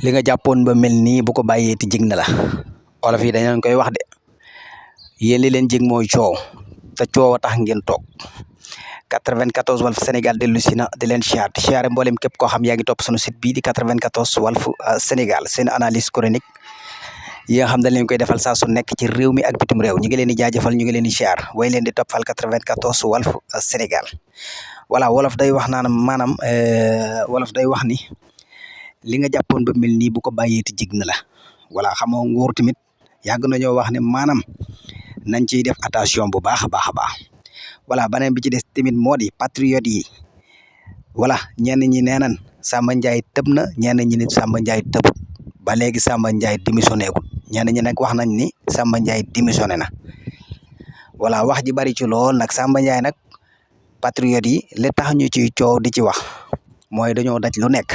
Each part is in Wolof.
li nga jàppoon ba mel nii bu ko bàyyee ti jig na la olof yi dañ leen koy wax de yéen li leen jig mooy coow te coow a tax ngeen toog 94 Walf Sénégal dellu si na di leen siyaare mboolem képp koo xam yaa ngi topp sunu site bii di 94 Walf Sénégal seen analyse chronique yi nga xam dañ leen koy defal saa su nekk ci réew mi ak bitim réew ñu ngi leen di jaajëfal ñu ngi leen di siyaar way leen di toppal 94 Walf Sénégal voilà wolof day wax naan maanaam wolof day wax ni li nga jàppoon ba mel nii bu ko bàyyee ti jig na la voilà xam nga nguur tamit yàgg nañoo wax ne maanaam nañ ciy def attention bu baax a baax a baax voilà beneen bi ci des tamit moo di patriote yi voilà ñenn ñi nee nañ Samba Ndiaye tëb na ñenn ñi nit Samba Ndiaye tëbut ba léegi Samba Ndiaye démissionné gul ñenn ñi nag wax nañ ni Samba Ndiaye démissionné na voilà wax ji bari ci lool nag Samba Ndiaye nag patriote yi li tax ñu ciy coow di ci wax mooy dañoo daj lu nekk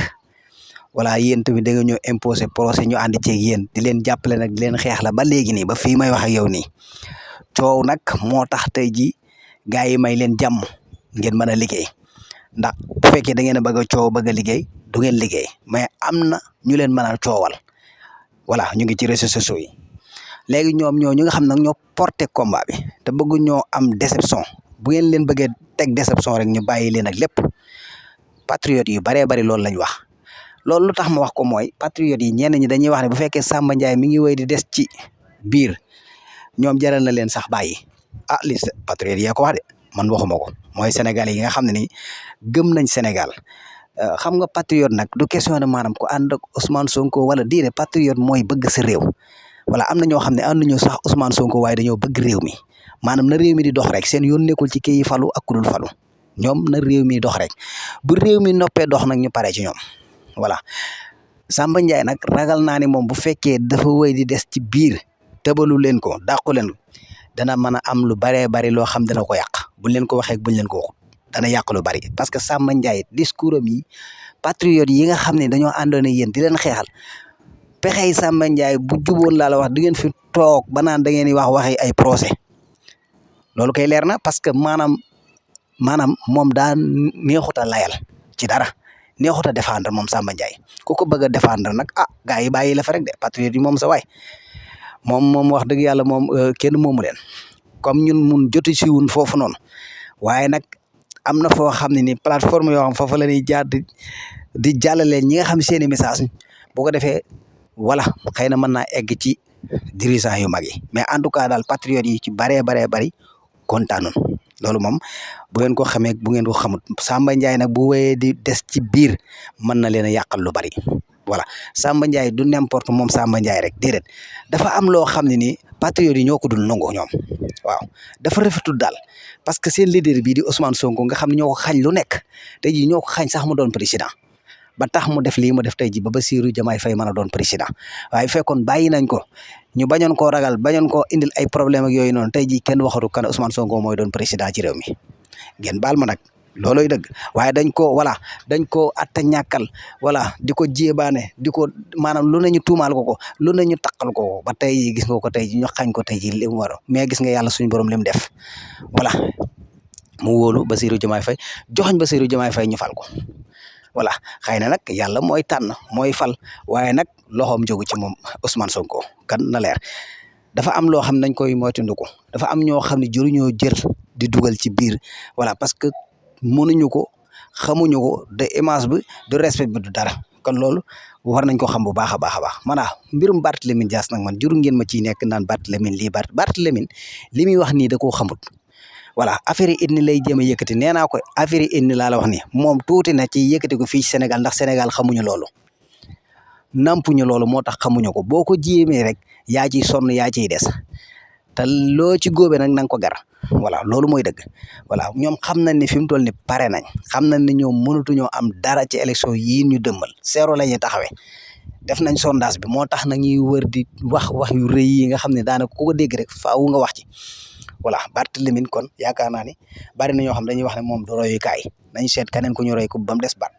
voilà yéen tamit da nga ñëw imposé procès ñu ànd ceeg yéen di leen jàppale nag di leen xeex la ba léegi nii ba fii may wax ak yow nii coow nag moo tax tey ji gars yi may leen jàmm ngeen mën a liggéey ndax bu fekkee da ngeen a bëgg a coow bëgg a liggéey du ngeen liggéey mais am na ñu leen mën a coowal voilà ñu ngi ci réseaux sociaux yi léegi ñoom ñu nga xam nag ñoo porté combat bi te bëggu ñoo am déception bu ngeen leen bëggee teg déception rek ñu bàyyi leen ak lépp patriote yu baree bari loolu lañ wax loolu lu tax ma wax ko mooy patriote yi ñenn ñi dañuy wax ne bu fekkee Samba Ndiaye mi ngi wéy di des ci biir ñoom jaral na leen sax bàyyi li patriote yee ko wax de man waxuma ko mooy Sénégal yi nga xam ne ni gëm nañ Sénégal xam nga patriote nag du question de maanaam ku ànd ak Ousmane Sonko wala diine patriote mooy bëgg sa réew wala am na ñoo xam ne ànduñu sax Ousmane Sonko waaye dañoo bëgg réew mi maanaam na réew mi di dox rek seen yoon nekkul ci kii yi falu ak ku dul falu ñoom na réew mi dox rek bu réew mi noppee dox nag ñu pare ci ñoom voilà Samba Ndiaye nag ragal naa ne moom bu fekkee dafa wéy di des ci biir tëbalu leen ko dàqu leen dana mën a am lu baree bari loo xam dana ko yàq buñ leen ko waxee buñ leen ko waxut dana yàq lu bari parce que Samba Ndiaye discours am yi patriote yi nga xam ne dañoo àndoon ak yéen di leen xeexal pexey Samba Ndiaye bu juboon laa la wax di ngeen fi toog ba naan da ngeen di wax waxi ay procès loolu koy leer na parce que maanaam moom daa neexut a layal ci dara neexut a défendre moom Samba Ndiaye ku ko bëgg a défendre nag gars yi bàyyi la fa rek de patriote yi moom sa waay moom wax dëgg yàlla moom kenn moomu leen comme ñun mun joti si wun foofu noonu waaye nag am na foo xam ne ni plateforme yoo xam foofu la ñuy jaar di jàllale ñi nga xam seeni message bu ko defee voilà xëy na mën naa egg ci dirigeant yu mag yi mais en tout cas daal patriote yi ci baree bari kontaanoon loolu moom bu ngeen ko xamee bu ngeen ko xamut Samba Ndiaye nag bu wéyee di des ci biir mën na leen a yàqal lu bari voilà Samba Ndiaye du n'importe moom Samba Ndiaye rek déedéet dafa am loo xam ne ni patriote yi ñoo ko dul nangu ñoom waaw dafa rafetul daal parce que seen leader bii di Ousmane Sonko nga xam ne ñoo ko xañ lu nekk tey jii ñoo ko xañ sax mu doon président ba tax mu def lii mu def tey jii ba Bassirou Diomaye Faye mën a doon président waaye fekkoon bàyyi nañ ko ñu bañoon koo ragal bañoon koo indil ay problème ak yooyu noonu tey jii kenn waxatu kan Ousmane Sonko mooy doon président ci réew mi ngeen baal ma nag looloy dëgg waaye dañ ko atta ñàkkal voilà di ko jéebaane di ko maanaam lu nañu tuumaal ko lu nañu taqal ko ba tey jii gis nga ko tey jii ñu xañ ko tey jii li mu war mais gis nga yàlla suñu borom li mu def voilà mu wóolu Bassirou Diomaye Faye joxañ Bassirou Diomaye Faye ñu fal ko voilà xëy na nag yàlla mooy tànn mooy fal waaye nag loxoom jógu ci moom Ousmane Sonko kan na leer dafa am loo xam ne dañ koy moytandiku dafa am ñoo xam ne jëruñoo jël di dugal ci biir voilà parce que mënuñu ko xamuñu ko de image bi du respect bi du dara kon loolu war nañ ko xam bu baax a baax a baax mbirum Barthélémy Dias nag man juru ngeen ma ciy nekk naan Barthélémy lii Barthélémy li muy wax nii da koo xamut voilà affaire yi indi lay jéem a yëkkati nee naa ko affaire yi indi laa la wax ni moom tuuti na ci yëkkati ko fii ci Sénégal ndax Sénégal xamuñu loolu nampuñu loolu moo tax xamuñu ko boo ko jéemee rek yaa ciy sonn yaa ciy des te loo ci góobee nag na nga ko gar voilà loolu mooy dëgg voilà ñoom xam nañ ne fi mu toll ni pare nañ xam nañ ne ñoom mënatuñoo am dara ci élection yii ñu dëmmal zéro la ñuy taxawee def nañ sondage bi moo tax na ñuy wër di wax yu rëy yi nga xam ne daanaka ku ko dégg rek faaw nga wax ci voilà Barthélémy kon yaakaar naa ni bari na ñoo xam dañuy wax ne moom du royukaay nañ seet keneen ku ñu roy ko ba mu des Bart